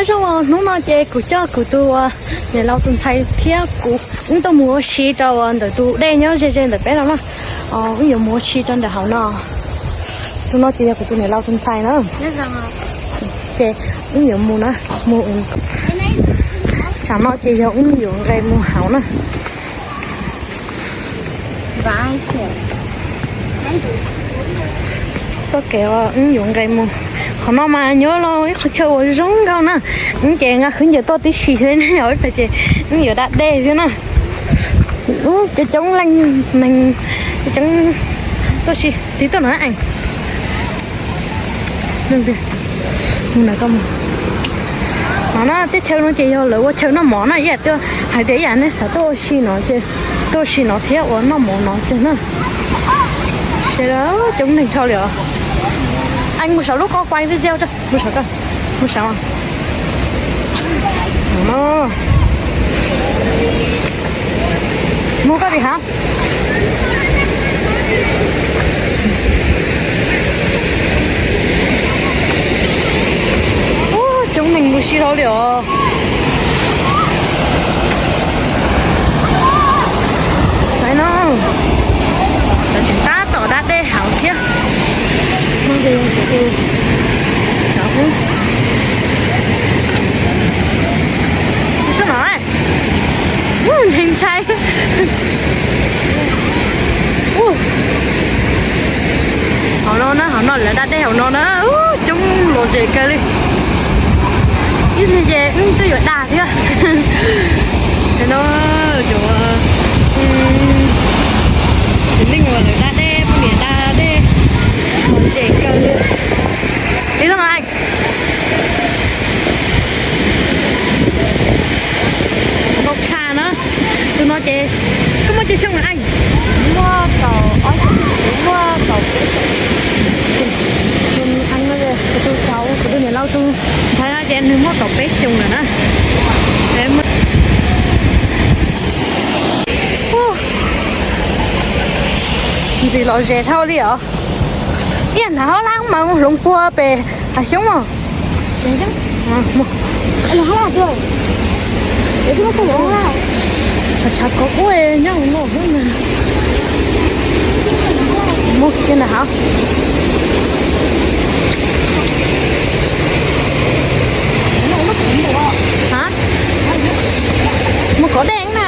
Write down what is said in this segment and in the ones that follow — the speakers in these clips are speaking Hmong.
Zoo, hnub no ces kuv coj kuv tus niam laus tus ntxhais thiab kuv wb tuaj mus ua si rau ntawm tus dej nyob ze ze ntawm peb no na. Wb yuav mus ua si rau ntawm hauv no. Tus no ces yog kuv tus niam laus tus ntxhais na. Ces wb yuav mus na, mus. Tsam no ces yog wb yuav nqes mus hauv na. Txoj kev wb yuav nqes mus hauv no mas nyob los ib qhov chaw uas zoo nkauj na. Wb ces nqa khwb ncaws tuaj tib si xwb, ces wb yuav da dej xwb na. Coob coob leej neeg, coob coob tuaj si tiv tuaj no na. Mus na, koj mus. No na, teb chaws no ces yog lawv ua chaw noj mov na, ib yam tias hais tias ib yam nej xav tuaj ua si no ces tuaj ua si no thiab ua noj mov no ces na. Sawv daws coob neeg dhau li os. Anh mus saum lub ko quay video cho, mus saum ko, mus saum. Mus koj tim hauv. Ub, coob neeg ua si dhau li os. Saib no, lawv tseem tab tom da dej hauv thiab. Ub, ntshai ntshai. Ub, hauv no na, hauv no lawv da dej hauv no na, ub, coob lom zem kawg li. Ib pliag ces wb twb yuav da thiab. No, cov txiv neej uas lawv da dej, poj niam da dej, lom zem kawg li. Ib zaug Npau tshaj na. Tus no ces koj muaj cov xyoo na, muaj kaum ob xyoos, muaj kaum peb xyoos. Tus niam laus tus ntxhais no ces nws muaj kaum peb xyoos lawm na. Ntxim lom zem dhau li os. Ib yam hnav hauj lab mas mus hloov pua pem hav xyoob os. Tshav tshav kov kuj nyob hauv no. Mus kiag ntawm hauv. Mus kov dej na.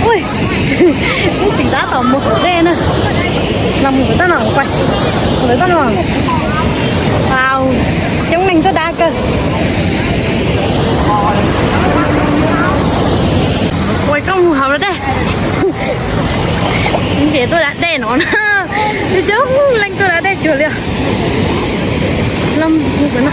Ui, ib txwm tab tom mus kov dej na. Los mus kov dej no, kov dej no. Wow, coob neeg tuaj da kawg. Ua koj mus hauv los dej. Ces tuaj da dej no na. Coob leej tuaj da dej cuag li. Los mus no.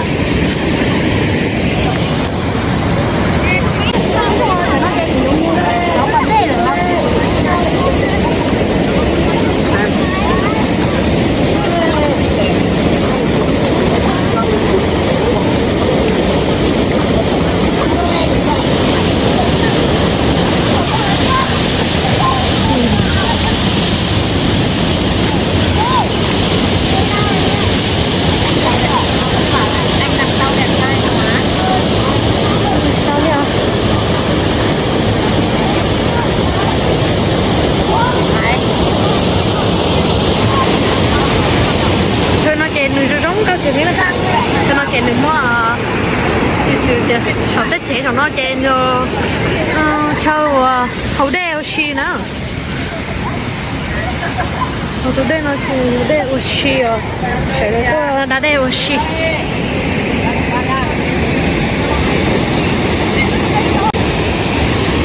Chaw no ces nws zoo zoo nkauj tiag li. Chaw no ces nws muab, saum tej tsev saum no ces nws chaw uas haus dej ua si na. Haus tus dej no ces dej ua si os, sawv daws tuaj da dej ua si.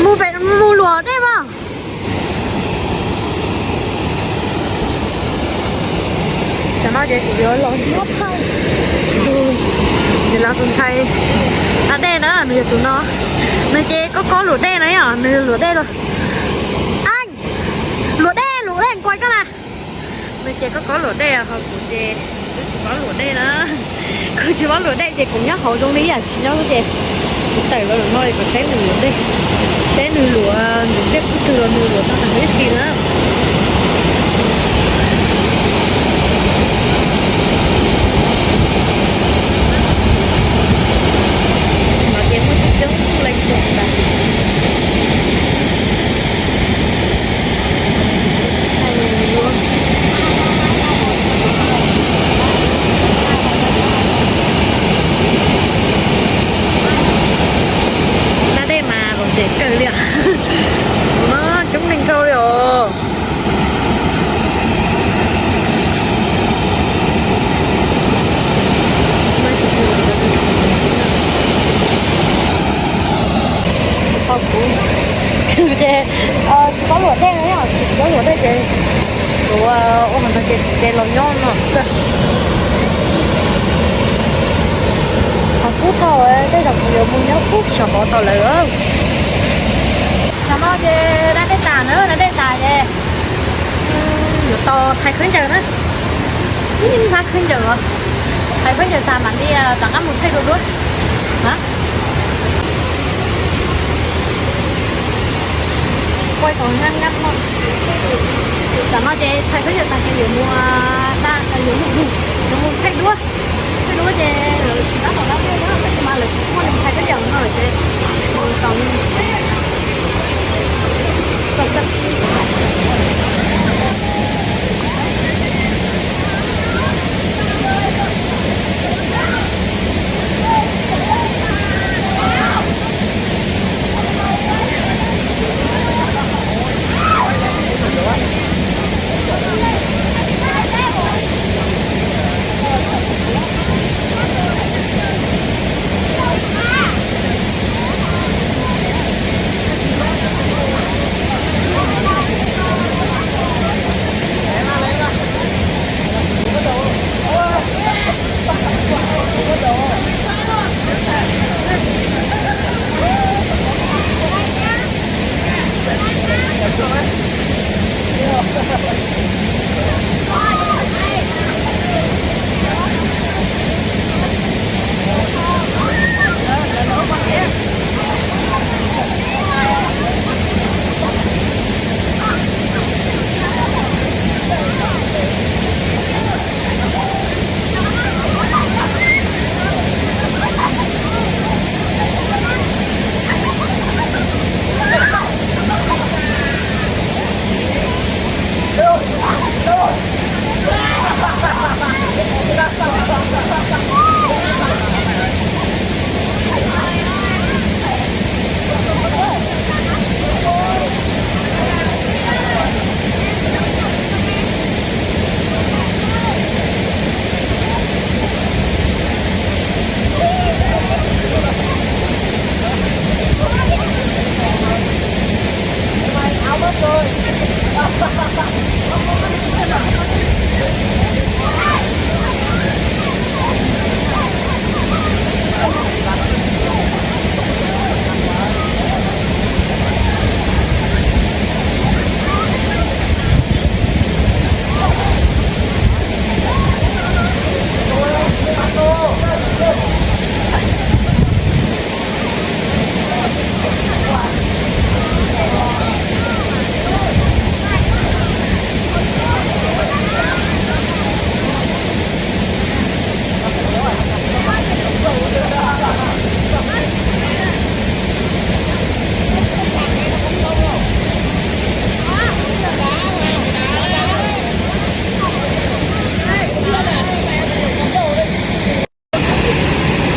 Mus pem, mus luam dej mas. Tam no ces kuv yuav los muab phauj, tus niam laus tus ntxhais da dej na, nws yog tus no. Nws ces kob kob luam dej no yom, nws luam dej los. Luam dej, luam dej nkuaj koj na. Nws ces kob kob luam dej ho kuv ces Kuv tsis paub luam dej na. Kuv tsis paub luam dej ces kuv nyob hauv zoo li yam tsis nyob ces kuv tawm los no kom saib nws luam dej, saib nws luam, nws dej kub twg los nws luam tau tag ib tis na. No ces muaj coob coob leej xwb tas. Dab dej mas lom zem kawg li os. Coob neeg kawg li os. Kuv ces tsis paub luam dej no, tsis paub luam dej ces kuv ua hauv ntawd ces los nyob no xwb. Qhov kub thaum tej zaum kuv yuav mus nyob kub saum hov tau lawm. Tam no ces da dej tas na, da dej tas ces yuav tau thaiv khaub ncaws na. Ib hnab khaub ncaws os, thaiv khaub ncaws tas mam li rov qab mus thaij dua duab na. Quaj kom ngab ngab no. Tam no ces thaiv khaub ncaws tas ces yuav mus, yuav mus, yuav mus thaij duab. Thaij duab ces lawv tsis tab tom da dej na, tab sis mas lawv tsis muaj neeg thaiv khaub ncaws no lawm ces mus tau.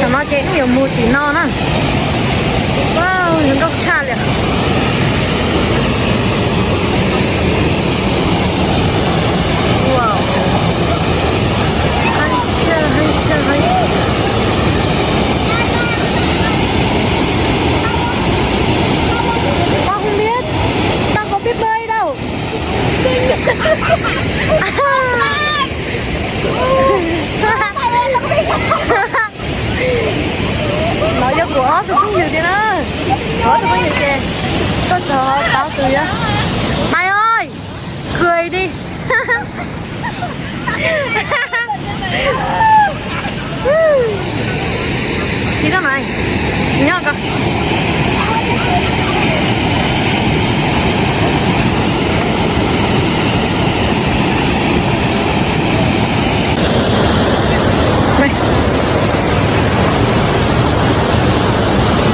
Tam no ces wb yuav mus tim no na. Wow, zoo nkauj tshaj li. Wow. Hay thiab, hay thiab, hay. Tao không biết, tao có biết bơi đâu. Lov yog kuv ob tug phooj ywg tiag na. Ob tug phooj ywg ces koj txhob paub tus yog. Mày ơi, cười đi.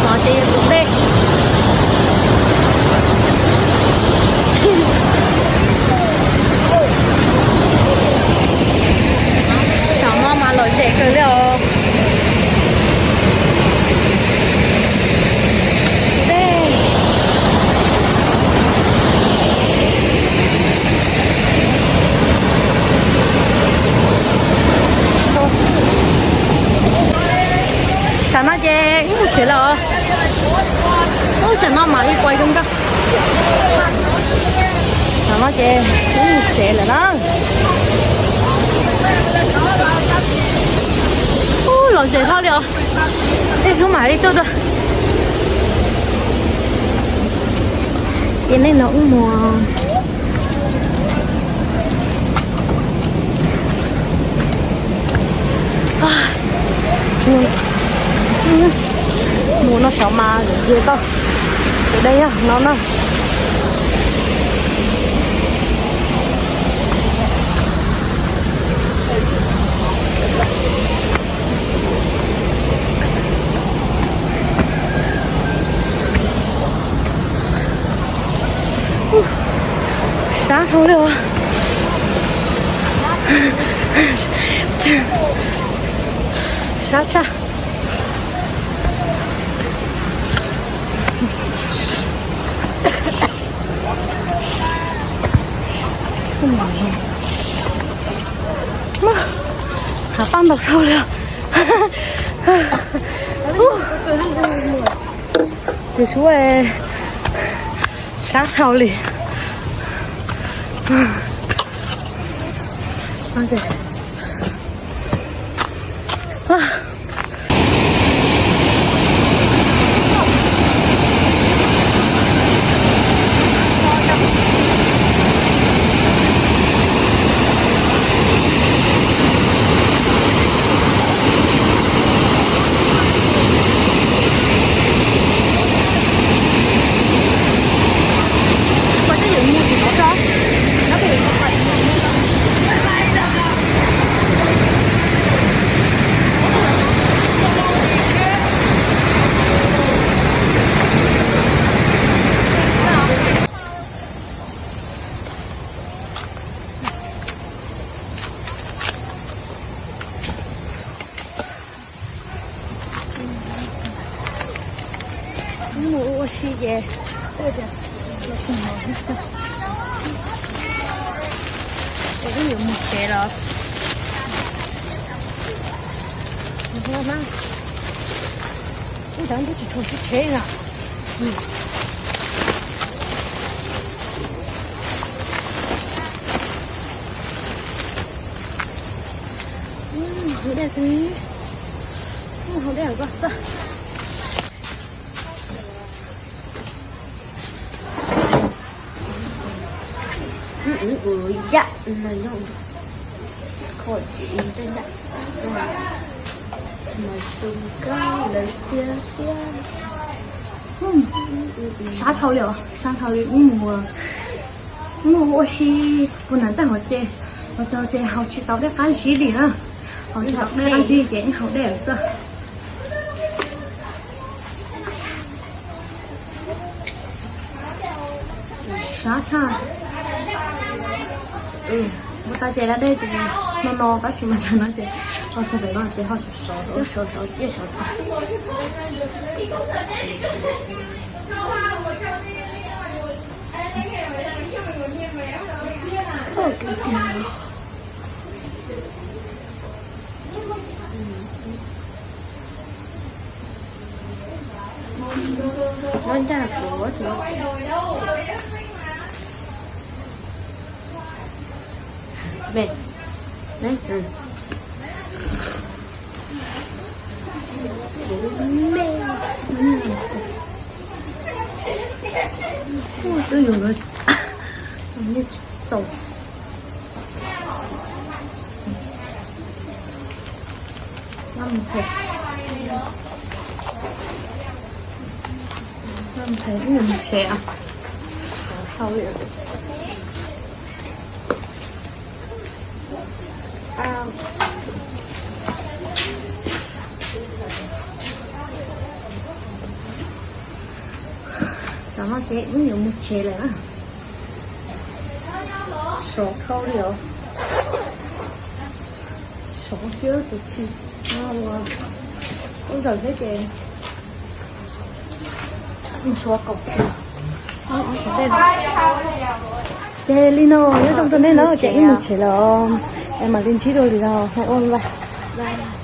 Ov, ces yog tus dej. Saum no mas lom zem kawg li os. Tsam no ces wb mus tsev lawm. Ub, tsam no mam li quay zoo nkauj. Tsam no ces wb mus tsev lawm na. Ub, lom zem dhau li os. Tej hnub mam li tuaj dua. Ces nej no wb mus mus no xyov mas ze tau. Tus dej yog no na. Sab dhau li os. Sab tshaj. Hav paj ntaus dhau li os. Tus sub sab dhau li. Mus ua si ces, ces wb yuav mus tsev los. Ub, tab tus tsis tshua sib tsheb na. Haus dej xwb. Haus dej hauv koj xwb. Ua yam no yog kho tsis tej yam mas zoo nkauj lawm thiab thiab. Sab dhau li os, sab dhau li. Wb mus, wb mus ua si puag nram tej hauv ces, hauv tog ces haus tsis tau dej qab zib li na. Haus tsis tau dej qab zib ces wb haus dej lawm xwb. Sab tshaj. Mus tau ces da dej ces no no tab sis mas tsam no ces, txog pem no ces ho sov sov sov sov. Nyob ncaj kuv me me. Twb yus txaus. Noj mus txaus. Ib nyuag mus tsev. Tam no ces wb yuav mus tsev lawm na. Sov dhau li os. Sov thiab tus khi no ua ub zawm thiab ces ntxhua kaum. Ces li no nyob zoo rau nej na, ces wb mus tsev lawm, es mam li ntsib dua lwm zaus, ua bye.